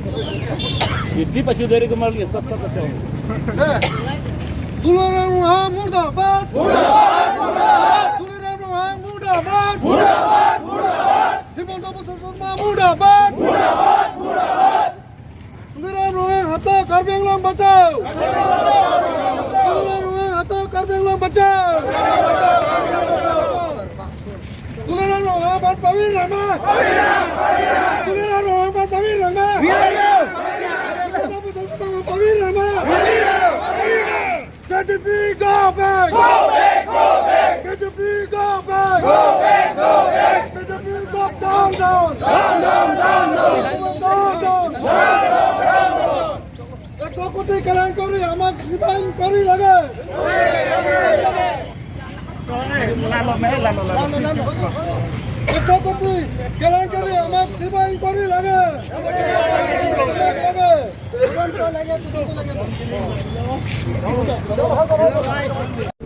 इतनी पशु देरी को मार लिया, सब सब बच्चे होंगे। তুলিৰাম ৰংহাং মুৰ্দাবাদ! মুৰ্দাবাদ, মুৰ্দাবাদ! তুলিৰাম ৰংহাং মুৰ্দাবাদ! মুৰ্দাবাদ, মুৰ্দাবাদ! হিমন্ত বিশ্ব শৰ্মা মুৰ্দাবাদ! মুৰ্দাবাদ, মুৰ্দাবাদ! তুলিৰাম ৰংহাং हटाओ, কাৰ্বি আংলং बचाओ! তুলিৰাম ৰংহাং हटाओ, কাৰ্বি আংলং बचाओ! তুলিৰাম ৰংহাং বাদ পাবি ৰামা! তুলিৰাম ৰংহাং বাদ পাবি ৰামা! হিমন্ত বিশ্ব শৰ্মা পাবি Rama! KJP, go back! Go back, go back! KJP, go back! Go back, go back! KJP, go down, down! Down, down, down, down! Down, down! 100 কোটি কেলেংকাৰী, আমাক চিবাইন কৰি লাগে। 100 কোটি কেলেংকাৰী, আমাক চিবাইন কৰি লাগে, আমাক লাগে।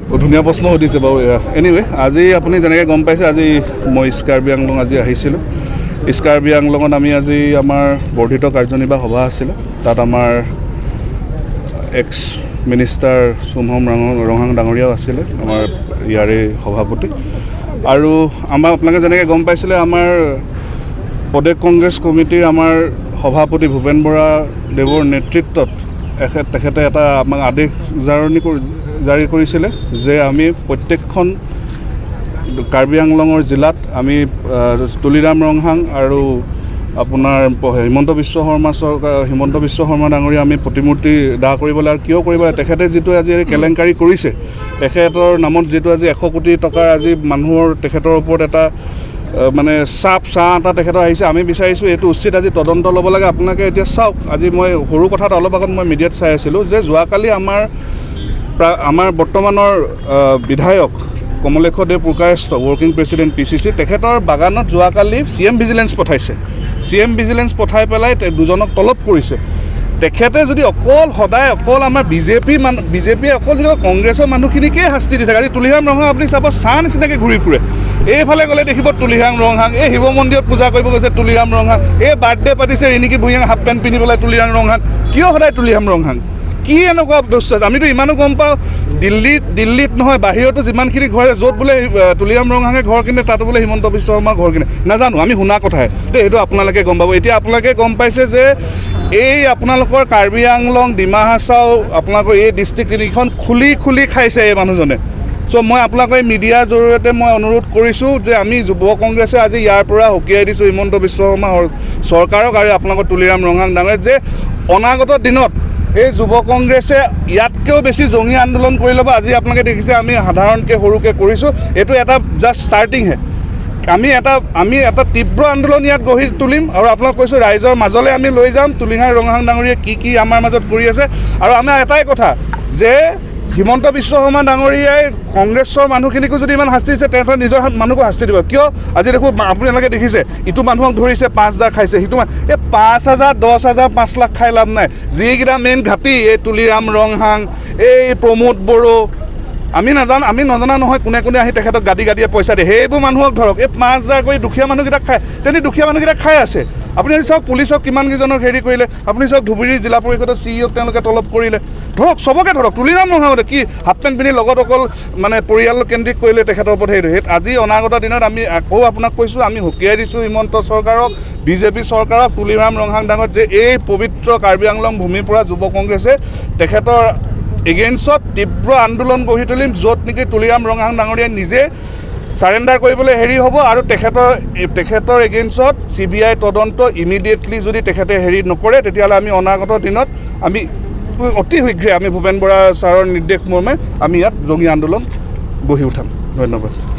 বৰ ধুনীয়া প্ৰশ্ন সুধিছে বাৰু। এনিৱে, আজি আপুনি যেনেকৈ গম পাইছে, আজি মই ইষ্ট কাৰ্বি আংলং আজি আহিছিলোঁ। ইষ্ট কাৰ্বি আংলঙত আমি আজি আমাৰ বৰ্ধিত কাৰ্যনিৰ্বাহ সভা আছিলে। তাত আমাৰ এক্স মিনিষ্টাৰ চুমহম ৰংহাং ডাঙৰীয়াও আছিলে, আমাৰ ইয়াৰে সভাপতি। আৰু আমাৰ আপোনালোকে যেনেকৈ গম পাইছিলে, আমাৰ প্ৰদেশ কংগ্ৰেছ কমিটিৰ আমাৰ সভাপতি ভূপেন বৰা দেৱৰ নেতৃত্বত তেখেতে এটা আমাক আদেশ জাৰি কৰিছিলে যে আমি প্ৰত্যেকখন কাৰ্বি আংলঙৰ জিলাত আমি তুলিৰাম ৰংহাং আৰু আপোনাৰ হিমন্ত বিশ্ব শৰ্মা চৰকাৰ, হিমন্ত বিশ্ব শৰ্মা ডাঙৰীয়া আমি প্ৰতিমূৰ্তি দাহ কৰিবলৈ। আৰু কিয় কৰিব লাগে? তেখেতে যিটো আজি কেলেংকাৰী কৰিছে, তেখেতৰ নামত যিটো আজি 100 কোটি টকাৰ আজি মানুহৰ তেখেতৰ ওপৰত এটা মানে চাপ ছাঁ এটা তেখেতৰ আহিছে, আমি বিচাৰিছোঁ এইটো উচিত আজি তদন্ত ল'ব লাগে। আপোনালোকে এতিয়া চাওক, আজি মই সৰু কথা এটা অলপ আগত মই মিডিয়াত চাই আছিলোঁ যে যোৱাকালি আমাৰ বৰ্তমানৰ বিধায়ক কমলেক্ষ দেৱ পুৰকায়স্থ, ৱৰ্কিং প্ৰেচিডেণ্ট পিচিচি, তেখেতৰ বাগানত যোৱাকালি চি এম ভিজিলেন্স পঠাইছে। চি এম ভিজিলেন্স পঠাই পেলাই দুজনক তলব কৰিছে। তেখেতে যদি অকল সদায় অকল আমাৰ বিজেপি মানুহ, বিজেপিয়ে অকল যদি কংগ্ৰেছৰ মানুহখিনিকেই শাস্তি দি থাকে, আজি তুলিৰাম ৰংহাং আপুনি চাব, ছাঁ নিচিনাকৈ ঘূৰি ফুৰে। এইফালে গ'লে দেখিব তুলিৰাম ৰংহাং, এই শিৱ মন্দিৰত পূজা কৰিব গৈছে তুলিৰাম ৰংহাং, এই বাৰ্থডে পাতিছে ৰিণিকী ভূঞাং হাফ পেণ্ট পিন্ধি পেলাই তুলিৰাম ৰংহাং। কিয় সদায় তুলিৰাম ৰংহাং? কি এনেকুৱা বস্তু আছে? আমিতো ইমানো গম পাওঁ, দিল্লীত নহয়, বাহিৰতো যিমানখিনি ঘৰ আছে, য'ত বোলে তুলিৰাম ৰংহাঙে ঘৰ কিনে, তাতো বোলে হিমন্ত বিশ্ব শৰ্মা ঘৰ কিনে। নাজানো, আমি শুনা কথাহে দেই, সেইটো আপোনালোকে গম পাব। এতিয়া আপোনালোকে গম পাইছে যে এই আপোনালোকৰ কাৰ্বি আংলং, ডিমা হাছাও, আপোনালোকৰ এই ডিষ্ট্ৰিক্ট তিনিখন খুলি খুলি খাইছে এই মানুহজনে। চ' মই আপোনালোকৰ এই মিডিয়াৰ জৰিয়তে মই অনুৰোধ কৰিছোঁ যে আমি যুৱ কংগ্ৰেছে আজি ইয়াৰ পৰা সকীয়াই দিছোঁ হিমন্ত বিশ্ব শৰ্মা চৰকাৰক আৰু আপোনালোকৰ তুলিৰাম ৰংহাং ডাঙৰীয়াক যে অনাগত দিনত এই যুৱ কংগ্ৰেছে ইয়াতকৈও বেছি জঙী আন্দোলন কৰি ল'ব। আজি আপোনালোকে দেখিছে আমি সাধাৰণকৈ সৰুকৈ কৰিছোঁ, এইটো এটা জাষ্ট ষ্টাৰ্টিংহে। আমি এটা তীব্ৰ আন্দোলন ইয়াত গঢ়ি তুলিম আৰু আপোনাক কৈছোঁ, ৰাইজৰ মাজলৈ আমি লৈ যাম তুলিৰাম ৰংহাং ডাঙৰীয়াই কি কি আমাৰ মাজত কৰি আছে। আৰু আমাৰ এটাই কথা যে হিমন্ত বিশ্ব শৰ্মা ডাঙৰীয়াই কংগ্ৰেছৰ মানুহখিনিকো যদি ইমান শাস্তি দিছে, তেখেতৰ নিজৰ মানুহকো শাস্তি দিব। কিয় আজি দেখোঁ আপোনালোকে দেখিছে, ইটো মানুহক ধৰিছে 5,000 খাইছে, সিটো এই 5,000, 10,000, 5 লাখ খাই লাভ নাই। যিকেইটা মেইন ঘাটি, এই তুলিৰাম ৰংহাং, এই প্ৰমোদ বড়ো, আমি নাজানো, আমি নজনা নহয় কোনে কোনে আহি তেখেতক গাদী গাদীয়ে পইচা দিয়ে। সেইবোৰ মানুহক ধৰক। এই 5,000 কৰি দুখীয়া মানুহকেইটাক খায়, তেনে দুখীয়া মানুহকেইটাক খাই আছে। আপুনি চাওক, পুলিচক কিমানকেইজনক হেৰি কৰিলে। আপুনি চাওক, ধুবুৰী জিলা পৰিষদৰ চি ইঅ'ক তেওঁলোকে তলব কৰিলে। ধৰক, চবকে ধৰক। তুলিৰাম ৰংহাঙতে কি হাফ পেণ্ট পিন্ধি লগত অকল মানে পৰিয়াল কেন্দ্ৰিক কৰিলে তেখেতৰ ওপৰত সেইটো সেই আজি অনাগত দিনত আমি আকৌ আপোনাক কৈছোঁ, আমি সকীয়াই দিছোঁ হিমন্ত চৰকাৰক, বিজেপি চৰকাৰক, তুলিৰাম ৰংহাং ডাঙৰ যে এই পবিত্ৰ কাৰ্বি আংলং ভূমিৰ পৰা যুৱ কংগ্ৰেছে তেখেতৰ এগেইনষ্টত তীব্ৰ আন্দোলন গঢ়ি তুলিম, য'ত নেকি তুলিৰাম ৰংহাং ডাঙৰীয়াই নিজে চাৰেণ্ডাৰ কৰিবলৈ হেৰি হ'ব। আৰু তেখেতৰ এগেইনষ্টত চিবিআই তদন্ত ইমিডিয়েটলি যদি তেখেতে হেৰি নকৰে, তেতিয়াহ'লে আমি অনাগত দিনত আমি অতি শীঘ্ৰে আমি ভূপেন বৰা ছাৰৰ নিৰ্দেশ মৰ্মে আমি ইয়াত জঙী আন্দোলন গঢ়ি উঠাম। ধন্যবাদ।